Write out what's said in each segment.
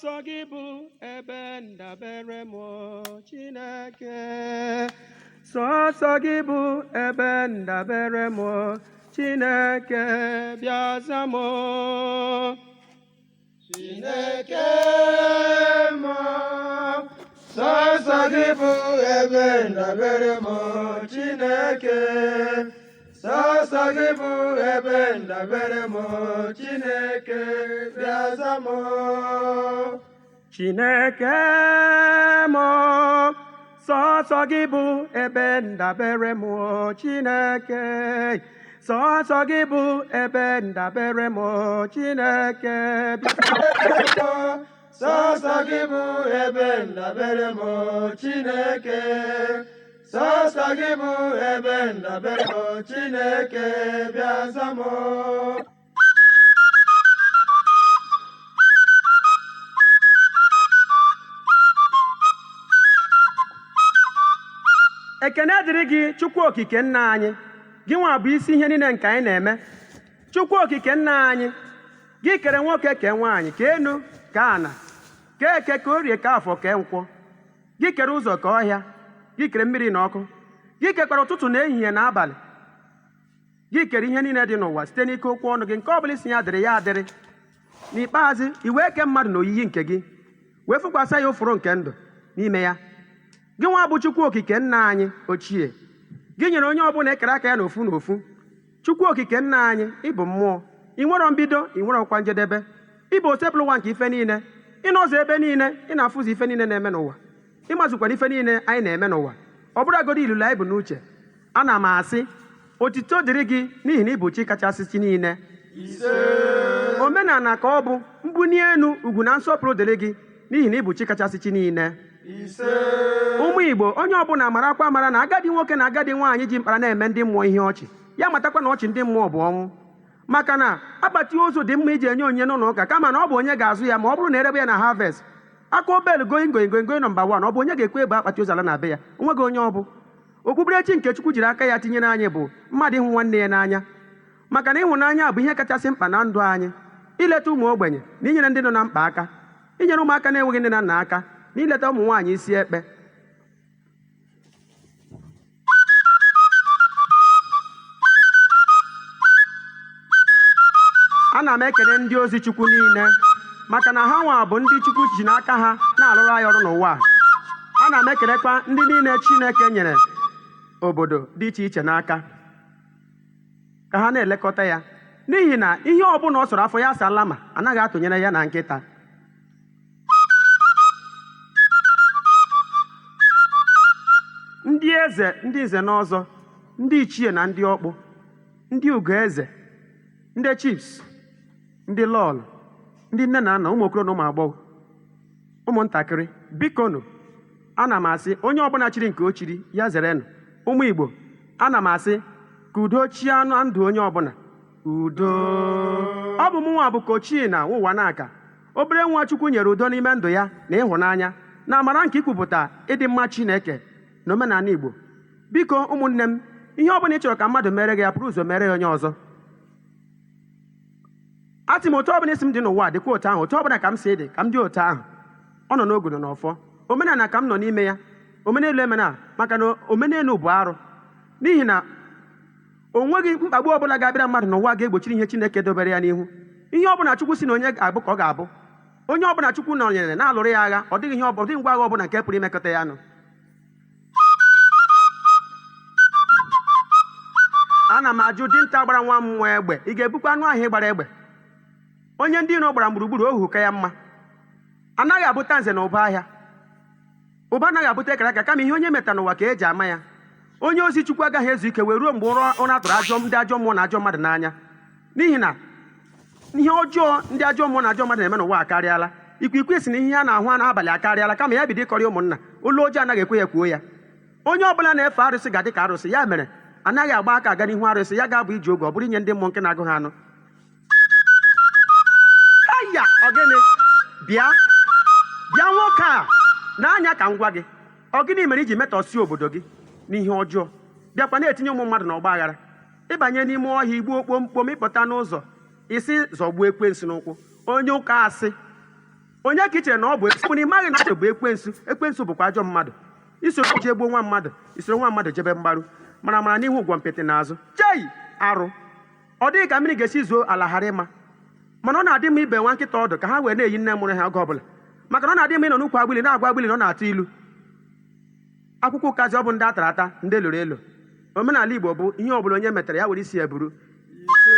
Sọsọ gị bụ ebe ndabere m, Chineke. Sọsọ gị bụ ebe ndabere m, Chineke, bịa za m. Chineke m, sọsọ gị bụ ebe ndabere m, Chineke. Sọsọ gị bụ ebe ndabere m, Chineke, bịa za m. Chineke m, sọsọ gị bụ ebe ndabere m, Chineke. Sọsọ gị bụ ebe ndabere m, Chineke, bịa. Sọsọ gị bụ ebe ndabere m, Chineke. Sọsọ gị bụ ebe ndabere m, Chineke, bịa za m. Ekene dịrị gị, Chukwu Okike nna anyị. Gị nwa bụ isi ihe niile nke anyị na-eme. Chukwu Okike nna anyị, gị kere nwoke, kee nwaanyị, kee enu, kee ana, kee eke, ka orie, ka afọ, kee nkwọ. Gị kere ụzọ, ka ọhịa. Gị kere mmiri na ọkụ. Gị kekwara ụtụtụ na ehihie na abalị. Gị kere ihe niile dị n'ụwa site n'ike okwu ọnụ gị. Nke ọ bụla isi ya dịrị, ya adịrị. N'ikpeazụ, i wee kee mmadụ na oyiyi nke gị, wee fụkwasị ya ụfụrụ nke ndụ n'ime ya. Gị nwa bụ Chukwu Okike nna anyị ochie. Gị nyere onye ọbụla ekere aka ya n'ofu n'ofu. Chukwu Okike nna anyị, ị bụ mmụọ. Ị nwere mbido, ị nwere ọkwa njedebe. Ị bụ osebụlụwa nke ife niile. Ị nọzọ ebe niile, ị na-afụzi ife niile na-eme n'ụwa. Ị mazukwara ife niile anyị na-eme n'ụwa, ọ bụrụgodo ilulu anyị bụ n'uche. Ana m asị otito dịrị gị, n'ihi na ị bụ chi kachasị chi niile. Omenala ka ọ bụ mbuli elu, ugwu na nsọpụrụ dịrị gị, n'ihi na ị bụ chi kachasị chi niile. Ụmụ Igbo, onye ọbụla marakwa mara na agadi nwoke na agadi nwaanyị ji mkpara na-eme ndị mmụọ ihe ọchị, ya matakwa na ọchị ndị mmụọ bụ ọnwụ. Maka na akpati ozu dị mma iji enye onyinye n'ụlọ ụka, kama na ọ bụ onye ga-azụ ya ma ọ bụrụ na erebe ya na harvest. Aka obel going, going, going, going number 1, ọ bụ onye ga-ekwe ebe akpati ozu ala na be ya? Onweghị onye ọ bụ. Okpukperechi nke Chukwu jiri aka ya tinyere anyị bụ mmadụ ịhụ nwanne ya n'anya, maka na ịhụnanya bụ ihe kachasị mkpa na ndụ anyị. Ileta ụmụ ogbenye na inyere ndị nọ na mkpa aka, inyere ụmụaka na-enweghị nne na nna aka, na ileta ụmụ nwaanyị isi ekpe. Ana m ekele ndị ozi Chukwu niile, maka na ha nwa bụ ndị Chukwu ji n'aka ha na-alụrụ anyị ọrụ n'ụwa a. Ana m ekelekwa ndị niile Chineke nyere obodo dị iche iche n'aka ka ha na-elekọta ya, n'ihi na ihe ọbụla ọ sọrọ afọ ya asala ma anaghị atụnyere ya na nkịta. Ndị eze, ndị nze na ọzọ, ndị ichie na ndị ọkpụ, ndị ugoeze, ndị chiefs, ndị lọlọ, ndị nne na nna, ụmụ okoro na ụmụ agbọghọ, ụmụntakịrị, bikonu, ana m asị onye ọbụla chiri nke o chiri ya zerenụ. Ụmụ Igbo, ana m asị ka udo chia na ndụ onye ọbụla. Udo. Ọ bụ mụnwa bụ Kochi na ụwa n'aka obere nwa Chukwu nyere udo n'ime ndụ ya na ịhụnanya na amara nke ikwupụta ịdị mma Chineke na omenala Igbo. Biko ụmụnne m, ihe ọbụla ị chọrọ ka mmadụ mere gị, ya pụrụ ụzọ mere ya onye ọzọ. Asị m, otu ọbụla isi m dị n'ụwa dịkwa otu ahụ, otu ọbụla ka m si dị ka m dị otu ahụ. Ọ nọ n'ogodo na ọfọ omenala ka m nọ n'ime ya. Omenelu emena, maka na omenelu bụ arụ, n'ihi na o nweghị mkpagbu ọbụla ga-abịara mmadụ n'ụwa ga-egbochiri ihe Chineke dobere ya n'ihu. Ihe ọbụla Chukwu si na onye ga-abụ ka ọ ga-abụ. Onye ọbụla Chukwu nọnyere na-alụrụ ya agha, ọ dịghị ihe ọ dịghị ngwa agha ọbụla nke pụrụ imekọta ya nụ. Ana m ajụ dinta gbara nwa mmụọ egbe, ị ga-ebukwa anụ ahụ ịgbara egbe? Onye ndị iro gbara gburugburu, ohu ka ya mma. Anaghị abụta nze na ụba ahịa. Ụba anaghị abụta ekere aka, kama ihe onye meta n'ụwa ka eji ama ya. Onye ozi Chukwu agaghị ezu ike wee ruo mgbe ụra tụrụ ajọ ndị ajọ mmụọ na ajọ mmadụ n'anya, n'ihi na ihe ọjọọ ndị ajọ mmụọ na ajọ mmadụ na-eme n'ụwa akarịala. Ikwikwii si na ihe a na-ahụ n'abalị akarịala, kama ya bido ịkọrọ ụmụnna olu ọjọọ anaghị ekwe ya kwuo ya. Onye ọbụla na-efe arụsị ga-adị ka arụsị. Ya mere anaghị agba aka aga n'ihu arụsị. Ya ga-abụ iji oge ọ bụrụ inye ndị mmụọ nke na-agụ ha anụ. Aya, ọ gịnị? Bịa, bịa, nwoke a n'anya ka m gwa gị, ọ gịnị mere iji metọsie obodo gị n'ihe ọjọọ, bịakwa na-etinye ụmụ mmadụ n'ọgba aghara? Ịbanye n'ime ọhịa igbuo kpomkpom, ịpụta n'ụzọ isi zọgbuo ekwensu n'ụkwụ. Onye ụka asị, Onye ka ị chere na ọ bụ bụ na ị maghị na ọ bụ ekwensu? Ekwensu bụkwa ajọ mmadụ. Isoro jee gbuo nwa mmadụ, isoro nwa mmadụ jebe mgbaru, mara mara n'ihu, ụgwọ mpịtị n'azụ. Chei, arụ! Ọ dịghị ka mmiri ga-esi zuo ala ghara ịma. Mana ọ na-adị mma ibe nwa nkịta ọdụ ka ha wee na-eyi nne mụrụ ha oge ọbụla, maka na ọ na-adị mma ịnọ n'ukwu agbili na-agwa agbili na ọ na-atụ ilu. Akwụkwọ ụkazi, ọ bụ ndị a tara ata, ndị lụrụ elu. Omenala Igbo bụ ihe ọbụla onye metara, ya were isi ya buru. Ise.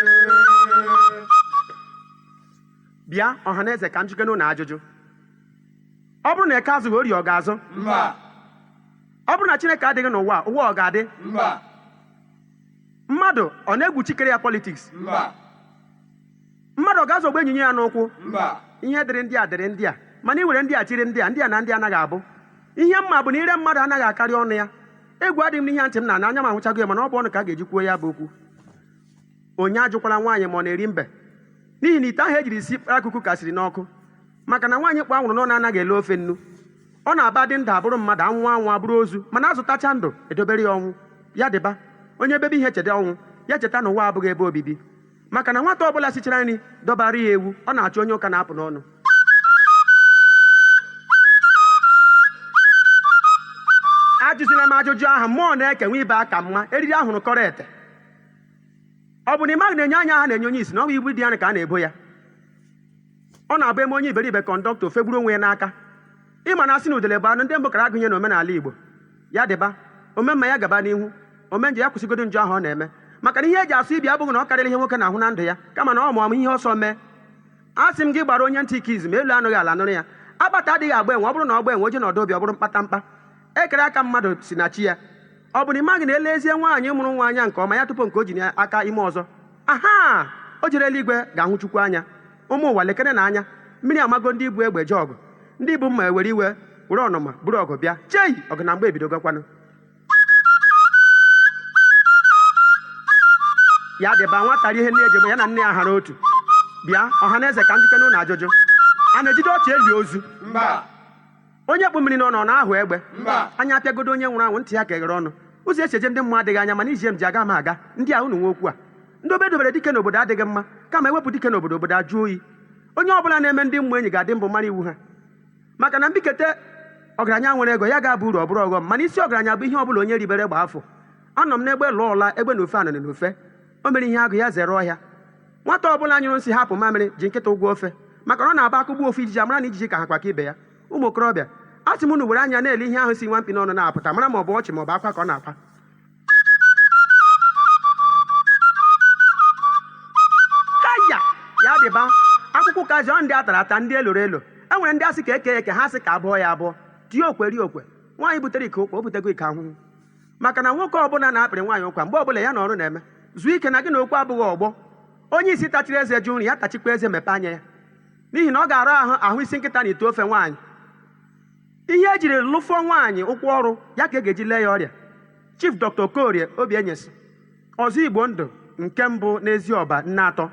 Bịa, ọha na eze, ka m jikere ụnụ ajụjụ. Ọ bụrụ na eke azụghị, ori ọ ga-azụ? Mba. Ọ bụrụ na Chineke adịghị n'ụwa, ụwa ọ ga-adị? Mba. Mmadụ ọ na-egwu chikere ya politics? Mba. Mmadụ ọ ga-azọgbu enyi ya n'ụkwụ? Mba. Ihe dịrị ndị a dịrị ndị a, mana i were ndị a chiri ndị a, ndị a na ndị anaghị abụ ihe mma bụ na ire mmadụ anaghị akarị ọnụ ya. Egwu adịghị m n'ihe ntị m na anya m ahụchago ya, mana ọ bụ ọnụ ka a ga-eji kwuo ya bụ okwu. Onye ajụkwala nwaanyị ma ọ na-eri mbe, n'ihi na ite ahụ ejiri si akụkụ kasịrị n'ọkụ, maka na nwaanyị kpọ anwụrụ n'ọnụ anaghị ele ofe nnu. Ọ na-aba dị ndụ abụrụ mmadụ, anwụ anwụ abụrụ ozu, mana azụtacha ndụ edobere ya ọnwụ. Ya dịba onye bebe ihe cheta ọnwụ ya, cheta na ụwa abụghị ebe obibi, maka na nwata ọbụla sichara nri dọbara ya ewu, ọ na-achọ onye ụka na-apụ n'ọnụ. Ajụzila m ajụjụ ahụ. Mmụọ na-eke nwe ibe aka mma eriri ahụrụ kọrọ ete. Ọ bụ na ị maghị na enye anya ha na-enye onye isi na ọ bụ ibu dị ya ka a na-ebo ya? Ọ na-abụ eme onye iberibe conductor, fegburu onwe ya n'aka. Ịma na asị na udele bụ anụ ndị mbụ kara agụnye n'omenala Igbo. Ya dịba omemma, ya gaba n'ihu. Omenjọ, ya kwụsịgodo njọ ahụ ọ na-eme, maka na ihe eji asụ ibi abụghị na ọ karịrị ihe nwoke na-ahụ na ndụ ya, kama na ọ mụọ ihe ọsọ mee. A sị m gị gbara onye ntị ike izu ma elu anụghị ala nụrụ ya. Akpata adịghị agba enwe. Ọ bụrụ na ọ gba enwe oje n'ọdụ obi, ọ bụrụ mkpata mkpa ekere aka mmadụ si na chi ya. Ọ bụ na ị maghị na elezie nwaanyị mụrụ nwa anya nke ọma ya tupu nke o ji aka ime ọzọ aha o jere eluigwe ga-ahụ Chukwu anya. Ụmụ ụwa, lekere na anya mmiri amago ndị ibu egbe je ọgụ, ndị ibu mma ewere iwe were ọnụma buru ọgụ bịa. Chei, ọgụ na mgbe ebidogokwanụ. Ya dịba nwata ihe nne eji ya na nne ya hara otu. Bịa, ọha na eze, ka njike n'ụlọ ajụjụ. A na-ejide ọchị eli ozu? Mba. Onye kpụ mmiri n'ọnụ, ọ na-ahụ egbe? Mba. Anya apịagodo onye nwụrụ anwụ, ntị ya keghere ọnụ. Ụzọ esi eje ndị mmụọ adịghị anya, mana ije m ji aga m aga. Ndị a unu nwe okwu a, ndị obe dobere dike n'obodo adịghị mma, kama ewepụ dike n'obodo, obodo ajụ oyi. Onye ọbụla na-eme ndị mmụọ enyi ga-adị mbụ mara iwu ha, maka na mbikete ọgaranya nwere ego ya ga-abụ uru ọ bụrụ ọghọm, mana isi ọgaranya bụ ihe ọbụla onye ribere gba afọ. Anọ m n'egbe lụọ ọla egbe na ofe anịnị na ofe o mere ihe agụ ya zere ọhịa. Nwata ọbụla nyụrụ nsị hapụ mamịrị ji nkịta ụgwọ ofe, maka na ọ na-aba akụgbu ofu ijiji amara na ijiji ka ha kwa ka ibe ya. Ụmụ okorobịa, a sị m unu were anya na-ele ihe ahụ si nwa mkpi n'ọnụ na-apụta, mara ma ọ bụ ọchị ma ọ bụ akwa ka ọ na-akwa. Kaya ya dịba akwụkwọ kazi ọ ndị a tara ata, ndị eloro elo. E nwere ndị asị ka eke eke ha, sị ka abụọ ya abụọ tie okwe rie okwe. Nwaanyị butere ike ụkwa, o butego ike ahụhụ, maka na nwoke ọbụla na-akpịrị nwaanyị ụkwa mgbe ọbụla ya na ọrụ na-eme zuo ike na gị na okwu abụghị ọgbọ. Onye isi tachiri eze jụ nri ya, tachikwa eze mepee anya ya, n'ihi na ọ ga-arụ ahụ ahụ isi nkịta na ite ofe nwaanyị. Ihe ejiri lụfụọ nwaanyị ụkwụ ọrụ ya ka e ga-eji lee ya ọrịa. Chief Dr. Okorie Obi Enyesi, ọzọ Igbo ndụ nke mbụ n'ezi ọba nne atọ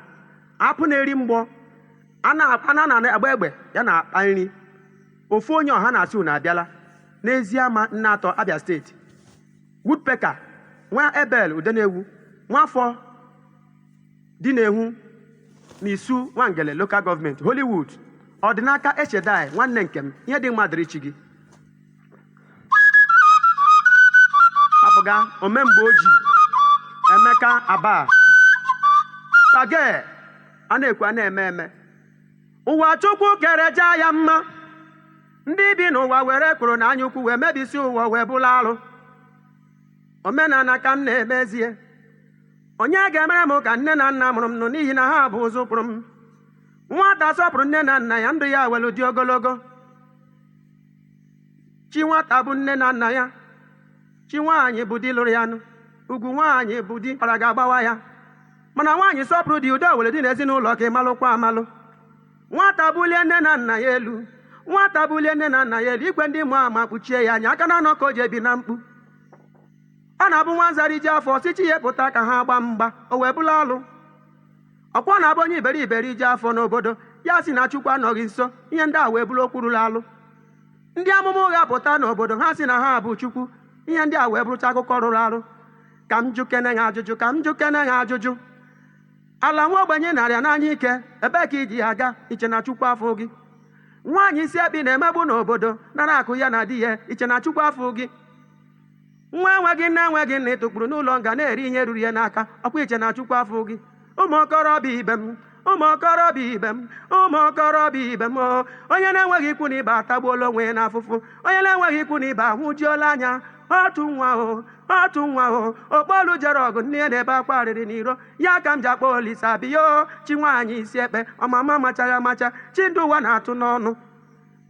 apụ na-eri mgbọ a na-agba egbe ya na-akpa nri ofu onye ọha na-asị unu abịala n'ezi ama nne atọ, Abia State. Woodpecker nwa Ebel Udenewu, nwafọ dị na-ehu n'isu Nwangele Local Government, Hollywood. Ọdịnaka Echedai nwanne nke m, ihe dị mma dịrị chi gị. Apụga omemgbe oji Emeka Aba tage a na-ekwu a na-eme eme. Ụwa Chukwu kere jaa ya mma. Ndị bi n'ụwa were kwuru na anya ukwu wee mebisi ụwa, wee bụla alụ. Omenala ka m na-emezie. Onye ga-emere m ka nne na nna mụrụ m nụ, n'ihi na ha bụ ụzụ kpụrụ m. Nwata sọpụrụ nne na nna ya, ndụ ya welu dị ogologo. Chi nwata bụ nne na nna ya. Chi nwaanyị bụ di lụrụ ya nụ. Ugwu nwaanyị bụ di kpara ga-agbawa ya, mana nwaanyị sọpụrụ di, udo were dị n'ezinụlọ. Ka ịmalụkwa amalụ, nwata bulie nne na nna ya elu, nwata bulie nne na nna ya elu, ikwe ndị mụọ ama kpuchie ya anya aka na anọ ka o ji ebi na mkpu. Ọ na-abụ nwa nzara iji afọ si chi ya pụta ka ha gba mgba, o wee bụla alụ. Ọkwa na-abụ onye iberibe iji afọ n'obodo ya si na Chukwu anọghị nso. Ihe ndị a wee bụrụ okwu rụrụ alụ. Ndị amụma ụgha pụta n'obodo, ha si na ha bụ Chukwu. Ihe ndị a wee bụrụcha akụkọ rụrụ arụ. Ka m jụkene ha ajụjụ, ka m jụkene ha ajụjụ. Ala nwa ogbenye narịa n'anya ike, ebee ka iji ya aga iche na Chukwu afọ gị? Nwaanyị isi ekpi na-emegbu n'obodo, nara akụ ya na di ya, iche na Chukwu afụ gị. Nwa enweghị nne, enweghị nna, ịtụkpuru n'ụlọ nga na-eri ihe ruru ya n'aka, ọkwa iche na Chukwu afụ gị. Ụmụ okorobịa ibe m, ụmụ okorobịa ibe m, ụmụ okorobịa ibe m o, onye na-enweghị ikwu na ibe atagbuola onwe ya n'afụfụ. Onye na-enweghị ikwu na ibe ahụjuola anya. Otu nwa o, otu nwa o, okpolu jere ọgụ, nne ya na-ebe akwa arịrị n'iro ya. Ka m ji akpọ Olisa biyo chi nwaanyị isi ekpe, ọmama machara amacha, chi ndị ụwa na-atụ n'ọnụ,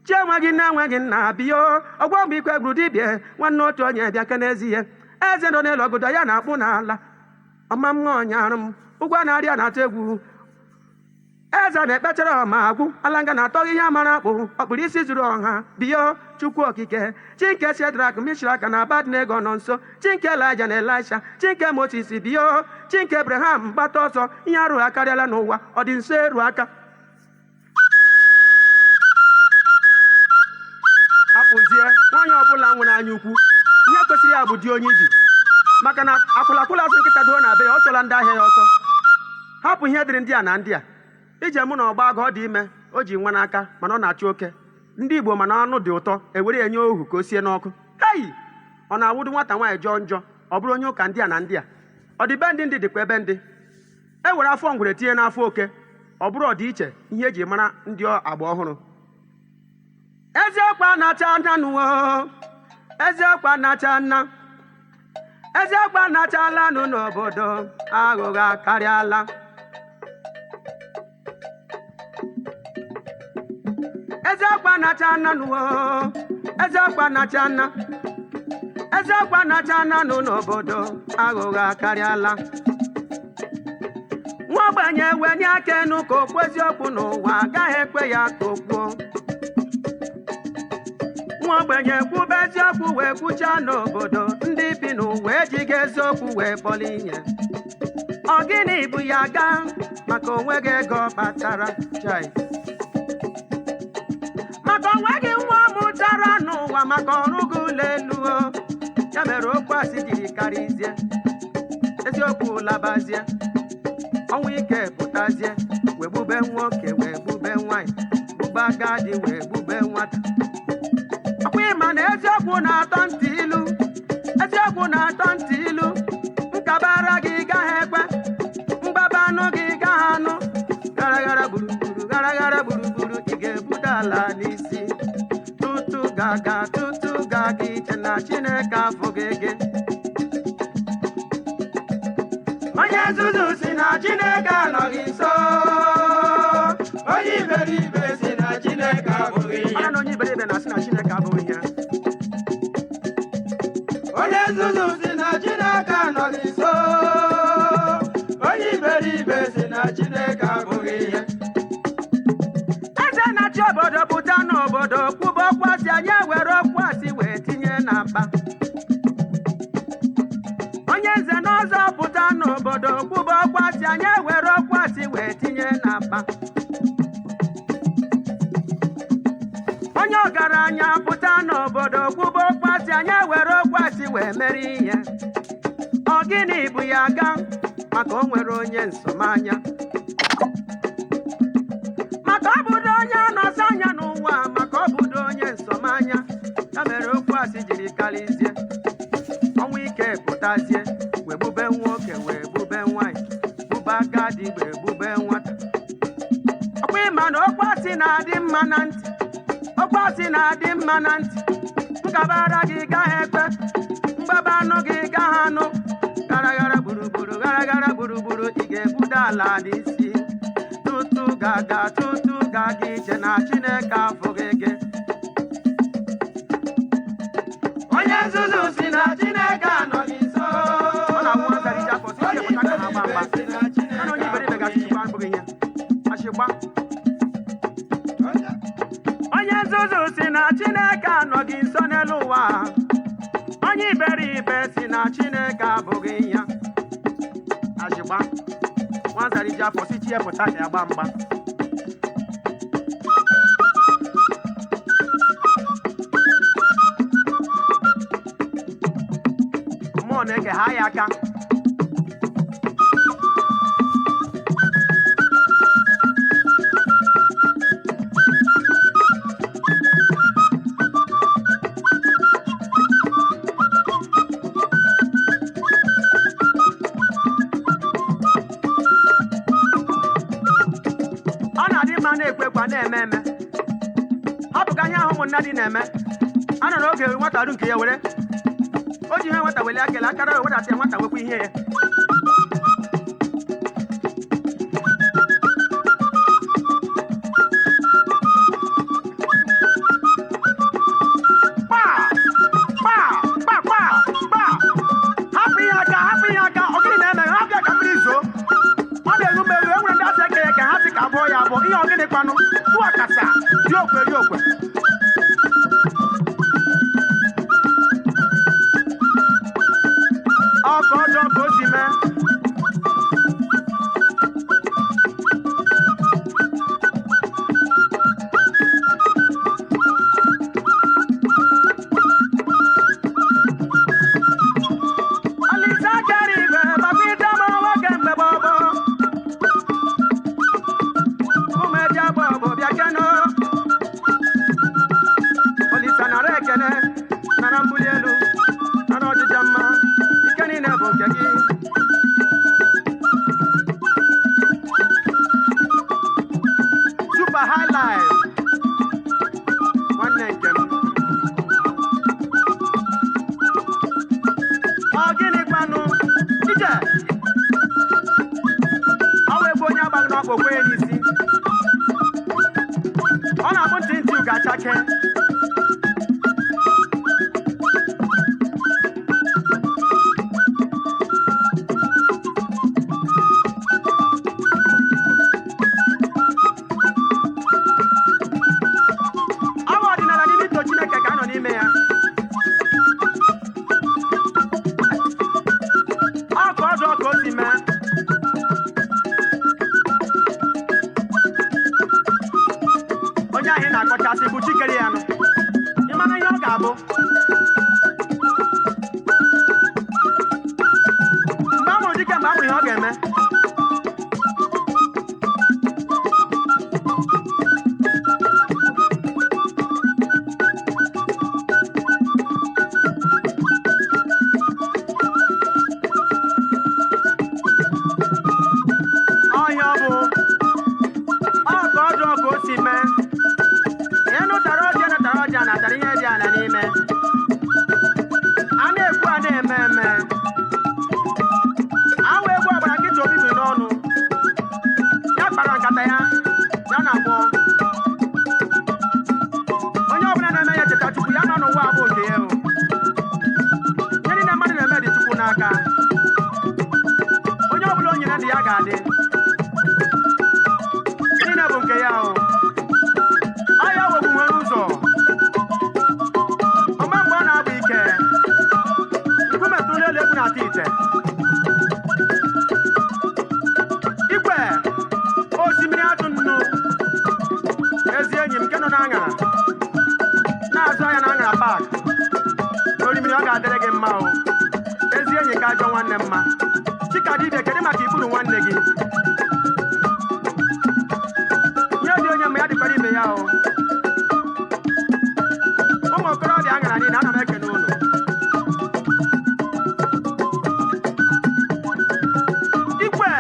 chi enweghị nne, enweghị nna, biyo ọgwọ mgbe ikwe gburu dibịa nwanne otu onye bịa ke n'ezie. Eze nọ n'elu ọgụdọ ya na-akpụ n'ala, ọma mmụọ ọnyarụ m ụgwọ na-arịa na-atụ egwu. Eze na-ekpechara ọma agwụ alanga na-atọghị ihe amara akpụ ọkpụrụ isi zuru ọha. Biyo Chukwu Okike, chi nke Shedrak, Mishrak na Abadnego nọ nso, chi nke Elaịja na Elisha, chi nke Moses, biyo chi nke Abraham, gbata ọsọ. Ihe arụ akarịala n'ụwa, ọ dị nso eru aka. Apụzie nwaanyị ọbụla nwere anya ukwu, ihe kwesịrị ya bụ di onye ibi, maka na akwụlakwụla azụ nkịta doo na be ya, ọ chọla ndị ahịa ya ọsọ. Hapụ ihe dịrị ndị a na ndị a ije mụ na ọgba agụ ọ dị ime, o ji nwa n'aka, mana ọ na-achụ oke. Ndị Igbo mana anụ dị ụtọ, ewere ya nye ohu ka o sie n'ọkụ. Hei, ọ na-awụdu nwata nwaanyị jọọ njọ, ọ bụrụ onye ụka. Ndị a na ndị a, ọ dị be ndị ndị dịkwa ebe ndị e were afọ ngwere tinye n'afọ oke, ọ bụrụ ọdịiche ihe eji mara ndị agba ọhụrụ. Eziokwu anacha nna nuwo, eziokwu anacha nna, eziokwu anachala nụ n'obodo, aghụghọ akarịala. Eziokwu anacha nna nuwo, eziokwu anacha nna, eziokwu anacha nna nụ n'obodo, aghụghọ akarịala. Nwa ogbenye wenye aka enu ka okwu eziokwu n'ụwa, agaghị ekwe ya ka o kwuo. Nwa ogbenye kwube eziokwu wee kwuchaa n'obodo, ndị bi n'ụwa ejighị eziokwu wee kpọrọ ihe. Ọ gịnị bụ ya gaa maka onwe gị ego kpatara chai, maka onwe gị nwa mụtara n'ụwa, maka ọrụ gị ụlọ elu o. Ya mere okwu asị jiri karịzie, eziokwu labazie, ọnwụ ike pụtazie, wee gbube nwoke, wee gbube nwanyị, gbube agadi, wee gbube nwata. Ọkwa ịma na eziokwu na-atọ ntị ilu, eziokwu na-atọ ntị ilu. Nkabara gị gaghị ekwe, mgbaba anụ gị gaghị anụ. Gara gara gburugburu, gara gara gburugburu, ị ga-ebuda ala n'isi. Tutu gaga tutu gaga, iche na Chineke afụghị gị. Onye nzuzu si na Chineke anọghị nso, onye iberibe si na Chineke abụghị ihe. Mana na onye iberibe na-asị na Chineke abụghị ya. Onye nzuzu si na Chineke anọghị nso, onye iberibe si na Chineke abụghị ihe. Eze na-achị obodo pụta n'obodo kwuba okwu asị, anyị ewere okwu asị wee tinye na mkpa. Onye nze na ọzọ pụta n'obodo kwuba okwu asị, anyị ewere okwu asị wee tinye na mkpa. Onye ọgaranya pụta n'obodo kwuba okwu asị, anyị ewere okwu asị wee mere ihe. Ọ gịnị bụ ya ga maka o nwere onye nsomanya, maka ọ bụdo onye na-asa anya n'ụwa, maka ọ bụdo onye nsomanya. Ya mere okwu asị jiri karịzie, ọnwụ ike pụtazie, wee gbube nwoke, wee gbube nwanyị, gbube agadi, wee gbube nwata. Ọkwa ịma na okwu asị na-adị mma na ntị, okwu asị na-adị mma na ntị. Nkabara gị gaghị ekwe, mgbaba anụ gị gaghị anụ. Gara gara gburugburu, gara gara gburugburu, ị ga-ebuda ala n'isi. Tutu gaga tutu gaga, iche na Chineke afụghị gị. Onye nzuzu si na Chineke anọghị nso. Ọ na-awụ nwa zara ije afọ si Onye ike pụta ka ha gba mgba. iberibe si na Chineke Mana onye iberibe abụghị ga-asị ihe. Chukwu abụghị ihe achịgba. Onye Onye nzuzu si na Chineke anọghị nso n'elu ụwa, onye iberibe si na Chineke abụghị ya. Achịgba nwa zara ije afọ si chi ya pụta ka ya gba mgba. Mmụọ na-eke ha ya aka. na-eme eme. Hapụ ka ihe ahụ ụmụnna dị na-eme. A nọ n'oge nwata ru nke ya were o ji ihe nwata welie akele akara ya wedata ya, nwata wekwa ihe ya. Kpaa! Kpaa! Kpaa! Kpaa! Kpaa! Hapụ ihe aka, hapụ ihe aka. Ọ gịnị na-eme? Hapụ ya ka mmiri zoo. Ọ na-eru m eru. E nwere ndị asị eke ya ka ha sị ka abụọ ya abụọ. Ihe ọ gịnị kwanụ? Tụọ akasa dị okwe dị okwe. Ọ ka ọjọọ ka o si mee. Olise akara igwe gbapụta m nwoke mgbe gbọgbọ. Ụmụ eji abụọ bụ bịa keno. Olise nara ekene, nara mbuli elu, nara ọjịja mma, ike niile bụ nke gị. Super High Life, nwanne nke m. Ọ gịnị kwanụ? Ije! Ọ wee bụ onye agbaghị n'ọkpụ okwe ya n'isi. Ọ na-abụ ntị ntị ugo achake. Ọ bụ ọdịnala n'ime ito Chineke ka a nọ n'ime ya. Ọ ka ọdụ ka o si mee. Onye ahụ ị na-akọchasị bụ chikere ya nụ. Ị mara ihe ọ ga-abụ? Mgbe a mụrụ dike, mgbe a mụrụ ihe ọ ga-eme. Ọhịa ọ bụ ọ ka ọdụ ka o si mee. Enu tara ọjị, enu tara ọjị, a natara ihe dị ala n'ime. A na-ekwu, a na-eme eme. Awa egwu ọgbara nkịta obi biri n'ọnụ. Ya kpara nkata ya, ya na agbọ. Onye ọbụla na-eme ya cheta Chukwu, ya nọ n'ụwa abụ nke ya o. Ihe niile mmadụ na-eme dị Chukwu n'aka. Onye ọbụla o nyere ndị ya ga-adị. Ihe niile bụ nke ya o. Ọ ya wegbu nwere ụzọ. Ọma mgbe ọ na-abụ ike. Nkume tụrụ n'elu egwu na-ata ite. Igwe osimiri atụ nnu. Ezi enyi m nke nọ n'aṅara na-azụ ahịa na aṅara paak. Orimiri ọ ga-adịrị gị mma o. Ezi enyi ka ajọ nwanne mma. Chikadibịa, kedu maka ikpuru nwanne gị? Ihe dị onye mma ya dịkwara ibe ya o. Ụmụ okorobịa aṅara niile, ana m ekene unu. Igwe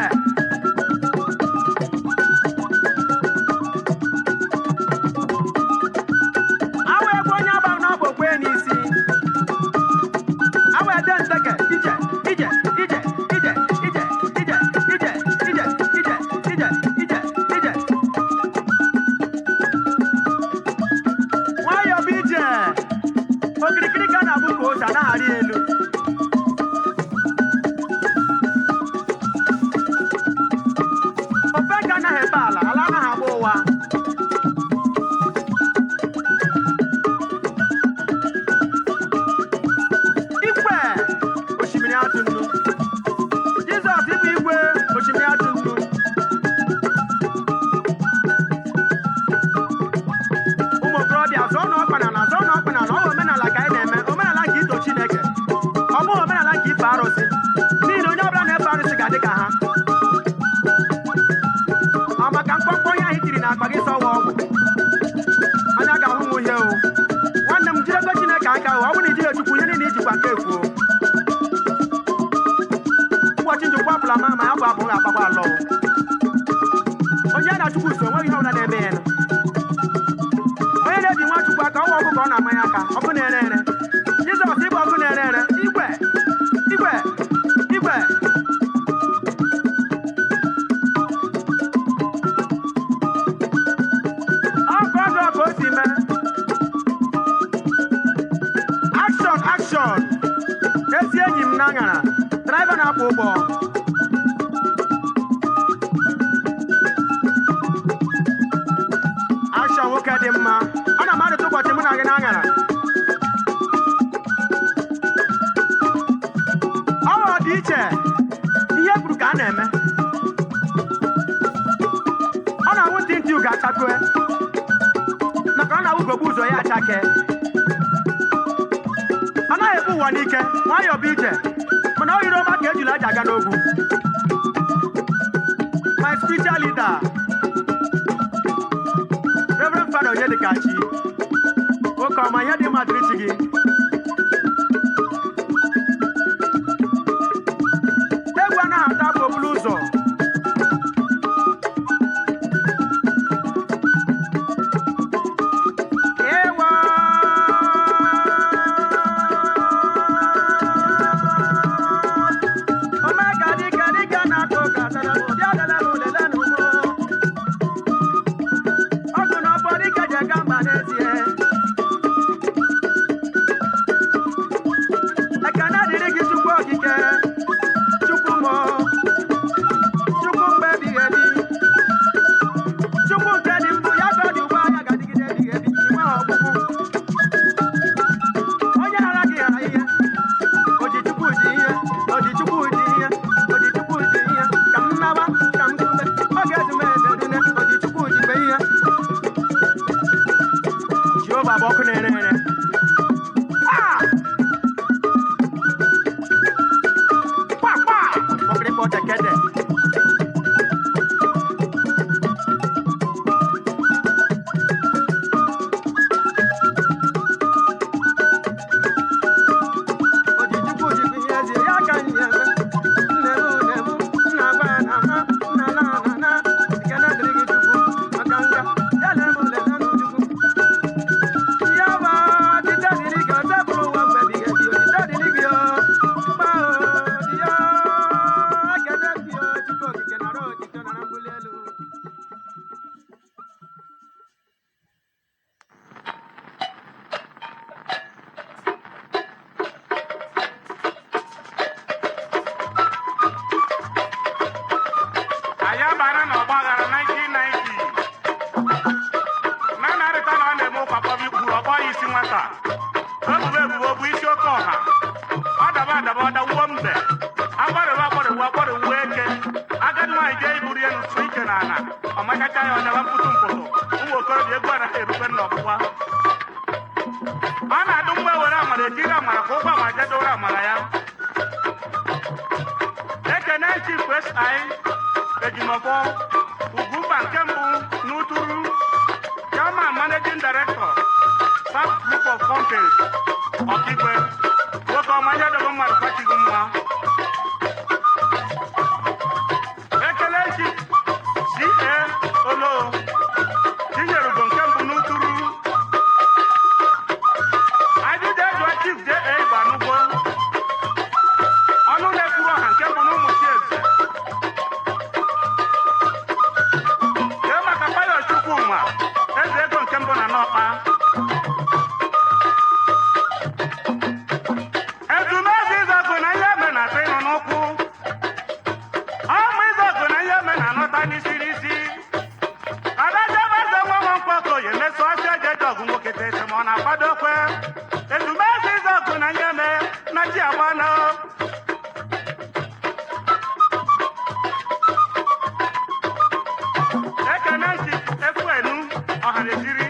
awa egwu onye agbaghị n'ọbụ okwe n'isi. Awa ede nteke ije ije ije ije ije ije ije ije ije ije ije ije. Nwayọọ bụ ije. Okirikiri ka a na-abụ ka ose anaghị arị elu. Ofe nke anaghị efe ala, ala anaghị agba ụwa. Igwe osimiri atụ nnu. Jizọs ịbụ igwe osimiri atụ nnu. Ụmụ okorobịa, zọọ na ọkpa n'ala, zọọ na ọkpa n'ala. Ọ bụ omenala ka anyị na-eme, omenala nke ito Chineke. Ọ bụghị omenala nke ife arụsị. N'ihi na onye ọbụla na-efe arụsị ga-adị ka ha. Ọ maka mkpọmkpọ ihe ahụ i tiri n'akpa gị sọwa ọgwụ. Anya ga-ahụ m uhie o. Nwanne m, jidekwe Chineke aka o. Ọ bụrụ na ijighi Chukwu, ihe niile ijikwa nke efuo. Ụbọchị njikwa apụla ma ya bụ abụ ga-akpakwa alọ o. Onye na Chukwu so enweghị ihe ọbụla na-eme ya nụ. Enyi m na aṅara, driver na-akwọ ụgbọ. Action nwoke dị mma. Ana m arịta ụbọchị mụ na gị na aṅara. Ọ nwere dị iche ihe kwuru ka a na-eme. Ọ na-awụ ntị ntị ugo achakue, maka ọ na-awụ ugogbe ụzọ ya achake. Ọ naghị ebu ụwa n'ike, nwayọọ bụ ije, mana ọ yiri ọma ka ejula aja aga n'ogwu. My spiritual leader, Reverend Father Onyedikachi, nwoke ọma, ihe dị mma dịrị chi gị. Egwu anaghị ata afọ obulu ụzọ. Ewo! Omega dike dike na-akụ ka sadabụ, bịa lele m lele n'ugbo. Ọgụ na ọfọ dike ji aga mba n'ezie. Ekene dịrị gị Chukwu okike, Chukwu mụ, Chukwu mgbe ebighị ebi. Chukwu nke dị mbụ ya ka ọ dị ugbu a ya ga-adịgide ebighị ebi, inwe ọgwụgwụ. Onye ghara gị ghara ihe. Oji Chukwu ji ihe, oji Chukwu ji ihe, oji Chukwu ji ihe. Ka m nawa, ka m kube, oge ezumeze dune, oji Chukwu jikwe ihe. Jehova bụ ọkụ na-ere ere. Ah! Kwa, kwa! Ọkịrịkọ tekede. Oji Chukwu jikwa ihe ezi ya ka anyị eme. Nne m, nne m, nna gwa na ama, nna na na na. Ekene dịrị gị Chukwu maka nga. Ya lee m lele nụ Chukwu. Ya bụ otito dịrị gị, o tebụl ụwa mgbe ebighị ebi, otito dịrị gị o. Gba o, dị ya. Ekene dị o, Chukwu okike nara otito nara mbuli elu. Anyị abara na ọgbaghara 1990 na narịta na ọ na-eme ụkwa kpọm ikwuru ọgbọ ya isi nwata ebubo ebubo bụ isi oke ọha ọ daba adaba ọ dawuo mbe agbarịwa agbarịwa agbarịwuo eke agadi nwaanyị jee iburu ya n'usu ike na ala ọ machacha ya ọ daba mkpụtụ mkpụtụ. Ụmụ okorobịa, egwu anaghị erube n'ọgbụgba. Ọ na-adụ mgbe were amara ejiri amara ka ụgwọ amara jedoro amara ya. Ekene Chief SI Ejimọfọ Ugwumba nke mbụ n'Uturu, Chairman, Managing Director, South Group of Companies, Ọkigwe, nwoke ọma, ihe dobe mmadụ kwachighị mma. Ekele Chief CA Olo Chinyere Ugo nke mbụ n'Uturu. Ajụjụ ejụa Chief J.A. Igbanugbo, ọnụ na-ekwuru ọha nke mbụ n'ụmụ Chieze. Kee maka Pius Chukwuma, eze ego nke mbụ na Nọkpa. Ezumezu Izogu na ihe eme na-atọ ịnụ n'ụkwụ. Ọmụ Izogu na ihe eme na-anọta n'isi n'isi. Adajabeze nwa nwa mkpọkọ ya emeso ọsọ eje eje ọgụ nwoke tete ma ọ na-akwado kwe. Ezumezu Izogu na ihe eme na chi agbana. Ekene nchi Ekwenu Ọhaneziri.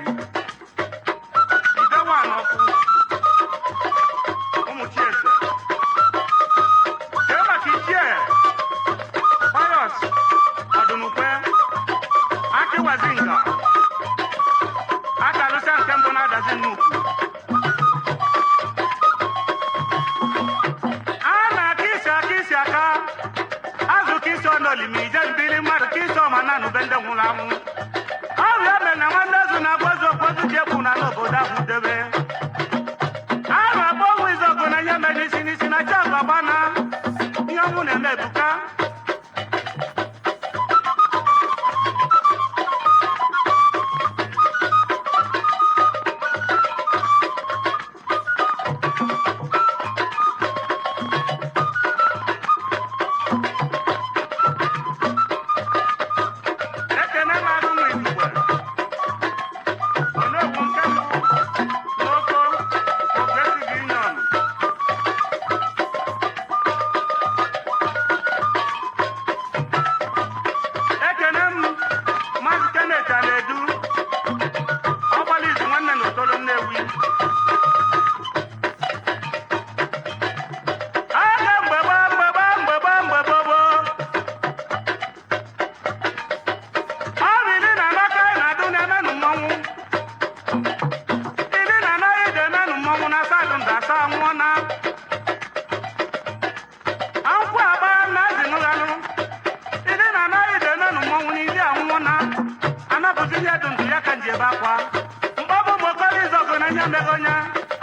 Ihe mere onye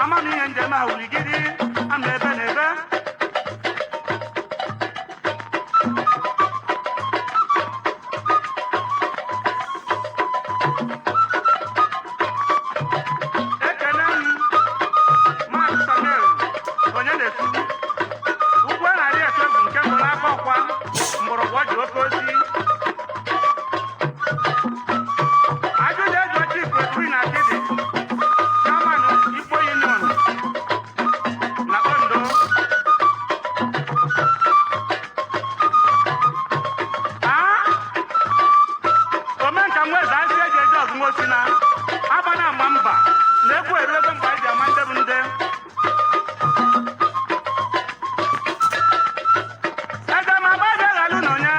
amamihe njem a wurigiri ama ebe na ebe. Ekene m Maazị Samuel onye na-ekwu ugwu a na-arị eto bụ nke mbụ n'aka ọkwa mgbọrọgwụ ọ ji oke osi. Ajụjụ eji oche ikwe na akịdị, chairman Igbo Union na Ondo. Aa, omenka nweze asị eji eji ọgụmosi na aba na ama mba na egwu eru ego mgbe anyị ji ama ndị bụ ndị. Eze ma agba bịa ghalụ na onye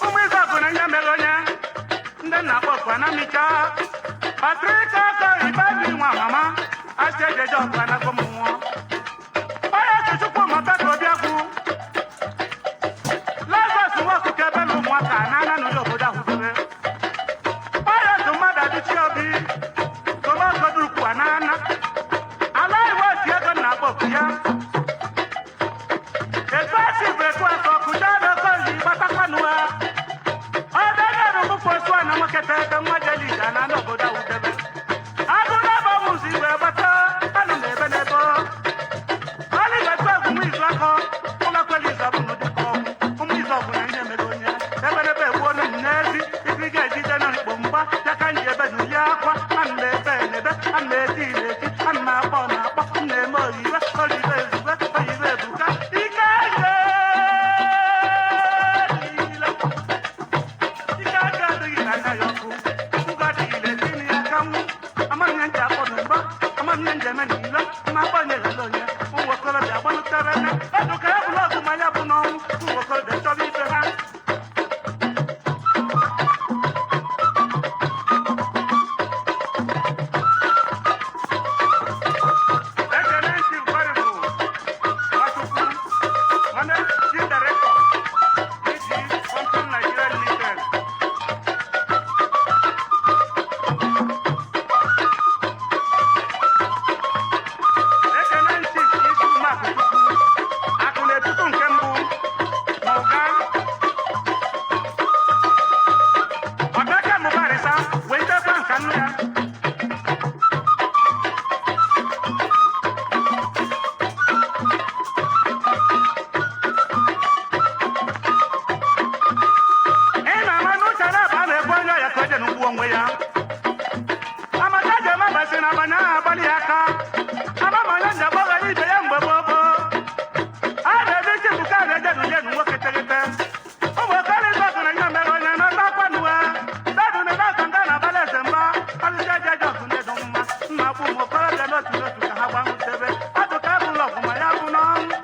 ụmụ izu ọgụ na ihe mere onye ndị nna akpọkwa na micha Patrick Okoye babi nwa mama asị eji eji ọgụ anakọ m nwụọ. Onye Chukwu maka ka obi agwụ Lazarus nwa ọkụkọ ebe na ụmụaka na ana n'ụlọ obodo ahụdebe. Onye otu mmadụ adịchi obi tomagodukwu a na-ana ala iwe otu ego na akpọkụ ya etu esi bụ etu atọ kụja n'okoyi gbatakwanụ ha. Ọdọdọrụmụkwu osu a na nweketa ebe nwa jelida na ana obodo ahụdebe. Agụ na-aba m ụzọ igwe gbata anụ na ebe n'ebe. Ọlị ga-etu egwu nwa izu akọ ụlọkwele izu ọbụ n'ụdị ka ọnwụ ụmụ izu ọbụ na ihe mere onye ebe n'ebe egbuo onye m n'ezi ife ị ga-ejide na mkpo mgba ya ka m ji ebe n'uli akwa ana m ebe n'ebe ana m eti n'eti ana m akpọ na akpọ m na-eme oyibe oyibe ezugbe oyibe ebuka ike ike niile. Ike aka adịghị na anya ya ọkụ ngwa adịghị na-eti ya aka nwụ amamihe nji akpọ na mgba amamihe nji eme n'ilo ma akpọ onye lele onye ụmụ okorobịa agbalụtere nne ọdụ ka ya bụla ọgụ ma ya bụ n'ọnwụ ụmụ okorobịa chọrọ ibe ha. Ekene ntị Nkwarịbụ Nwachukwu, Managing Director, DG Company Nigeria Limited. Ekene ntị Isu Mark Chukwu, akụ na-etutu nke mbụ na ụga. Ọbịaka mụbarịsa wee ndekwa nka nnu ya. Ị na-ama n'uche na-aba na-ebu onye ọya ka o je n'ugbu onwe ya. Amaka ji eme basị na abanye ahụ agbalị ya aka. Ama ma onye nje agbọghọ ibe ya mgbe gboo gboo. A na-ebe isi mbuka a na-eje n'uje nu nwoke teghete. Ụmụ okorobịa ọgụ na ihe mere onye na-ata akwanụ ha. Dadu na ebe nga na abalị eze mgba. Alụsị eji eji ọgụ ndị dị mma. Mma kpụ ụmụ okorobịa n'otu n'otu ka ha gbanwutebe. Ọdụ ka abụla ọgụ ma ya bụ n'ọnwụ.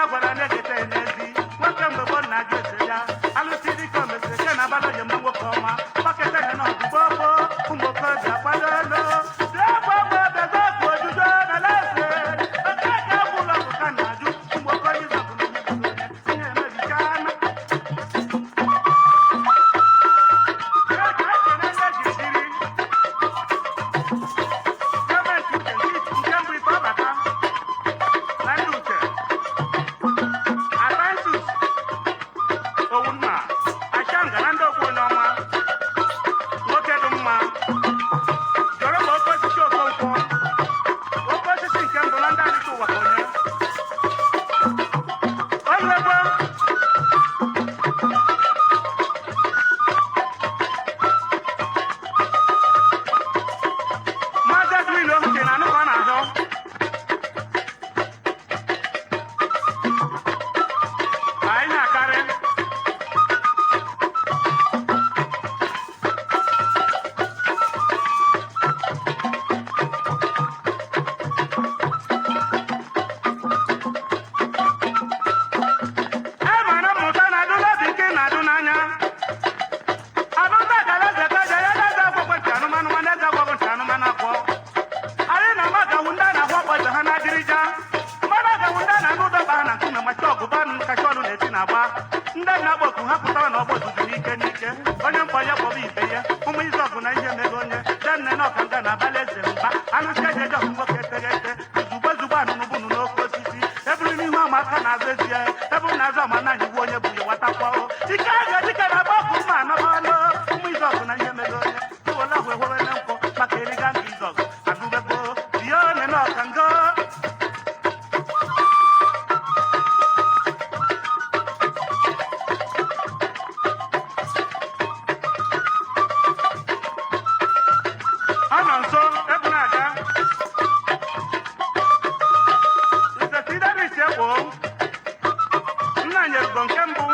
Onye gwara na-egete n'ezi nwoke mgbe gboo nna gị eze ya alụsị dịka o mesịrị ke na abalị onye mma nwoke ọma gbakọta ya na ọgụgụ gboo ụmụ okorobịa kwadolo bịa ojujo na leze okeke gwụlọ ọgụ ka na-ajụ ụmụ okorobịa ịzọgụ na onye gburu onye ihe emebichana. Gọọmenti uche nke mbụ ife ọbata na ndị uche Atlantis Owunna Achanga na ndị okwu onye ọma nwoke dị mma jọrọ ma oke osisi Okonkwo oke osisi nke mbụ na ndị adịghị ụwa ka onye oyilekwe. Maazị Edwin Ohuche na anụ ka ọ na-ahụ anyị na-akarị. E mara mmụta na-adụ n'obi nke na-adụ n'anya anụnta gara eze ka eje ya na-eze agwagwọ ntị anụmanụ mana eze agwagwọ ntị anụmanụ agwọ. Anyị na-ama gawu ndị a na-agwọ ọgbọ ibe ha na-adịrịja mmadụ agawu ndị a na-anụ ụdọba ha na nkume machi ọgụba kacha ọnụ na-eti na-agba ndị na-agba oku ha pụtara na ọgbọ ozuzu n'ike n'ike onye mkpọ ya kpọba ibe ya ụmụ izu ọgụ na ihe mego onye denne na ọkanga na abalị eze mba alụsị eji eji ọgụ nwoke eteghete ozugbo ozugbo anụnụ bunu n'oke osisi eburu n'ihu ama aka na-azụ ezi ya ebe na-azụ ama na iwu onye bụ ya watakwa ike a ga-ejike na agba ọkụ mma anọbanụ ụmụ izu ọgụ na ihe mego onye tụwela ahụ ewere na nkwọ maka eriga nke izu ọgụ agụbego ihe one na ọkanga. Ọ nọ nso ebu na-aga nsetidabisi ekpo nna nyerugo nke mbụ.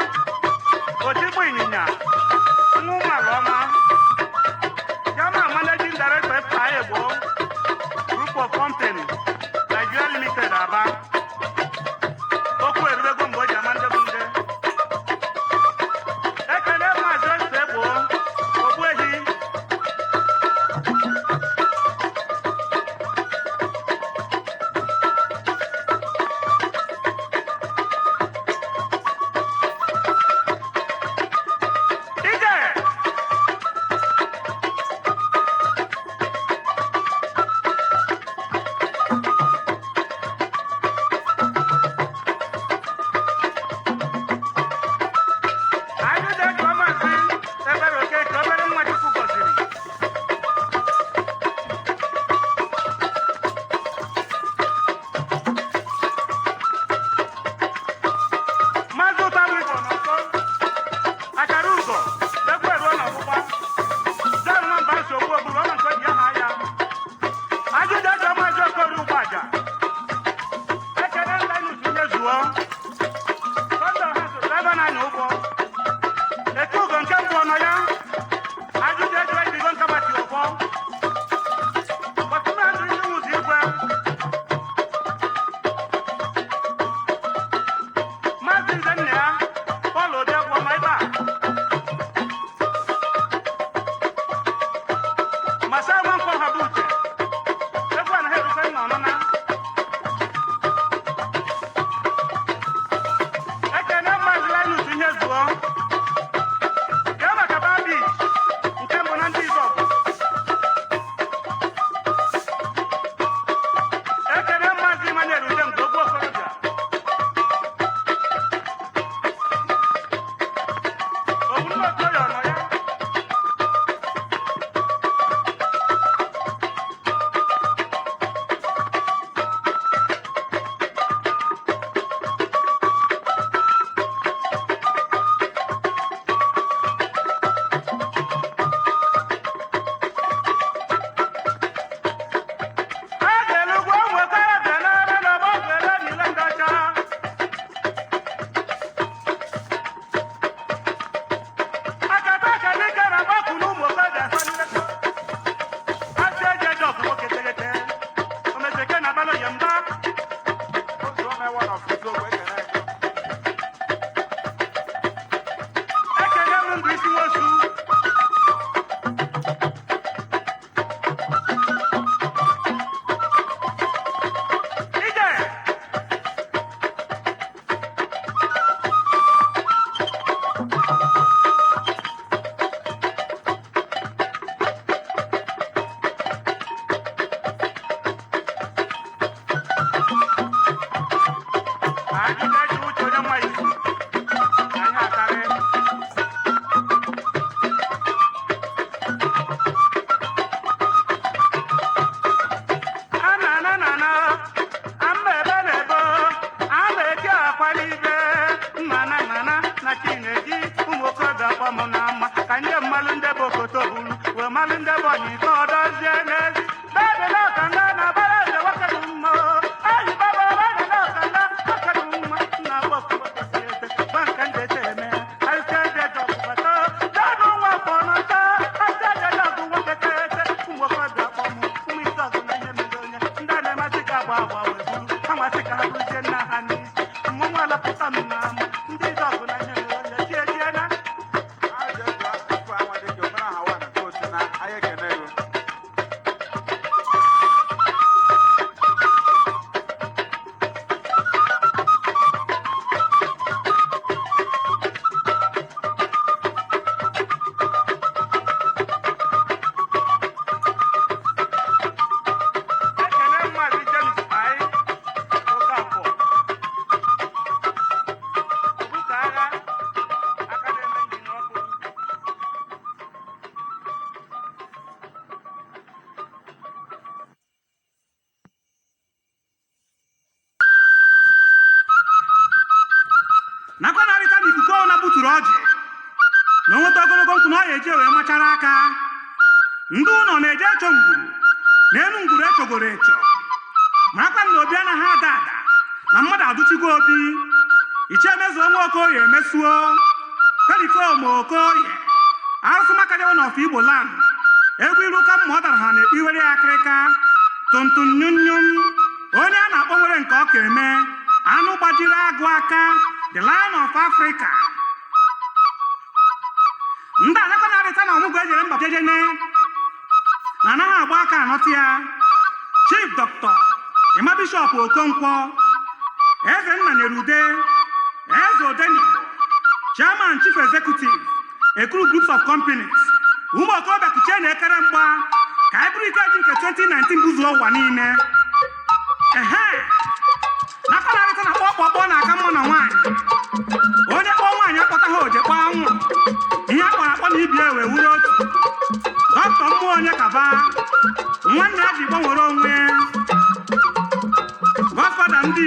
Ha nwasị ka ha bụrụzie nna ha n'isi. Mmọnwụ alapụta m na ama ndị ọgụ na ihe mere onye chi ejiena. Ekene Maazị James I. Okafor, Obuka agha, aka na-eme injin ọkụ. Nakwa na-arịta n'ikuku ọ na-buturu ọjị na o nweta ogologo nkwụ na ọ ya eji wee machara aka. Ndị ụlọ na-eje echo ngwuru na elu ngwuru echogoro echo, marakwa na obi anaghị ada ada na mmadụ adụchigo obi. Ichie emezuo nwa Okoye emesuo Perikom Okoye arụsị makajawa na ọfọ Igbo land egwu iru ka mma ọ dara ha na-ekpe iwere ya akịrịka tuntun nyum nyum. Onye a na-akpọ nwere nke ọ ka eme anụ gbajiri agụ aka, the Lion of Africa. Ndị anakọ na-arịta na ọmụgwọ ejere mba jejene na anaghị agba aka anọtị ya. Chief Dr. Emma Bishop Okonkwo, Eze nna nyere ude, Eze Odenigbo, Chairman, Chief Executive, Ekuru Groups of Companies. Ụmụ okorobịa, kuchie na ekere mgba ka anyị bụrụ ike ji nke 2019 buzuo ụwa niile. Ehe, nakwa na-arịta na kpọkpọkpọ na-aka mma na nwaanyị. Onye kpọọ nwaanyị akpọta ha oje kpọọ anwụrụ ihe a kpọrọ akpọ na ibi ewe wuru otu. Dọkịta mmụọ onye kaba nwanne ya ji gbanwere onwe. Godfather ndị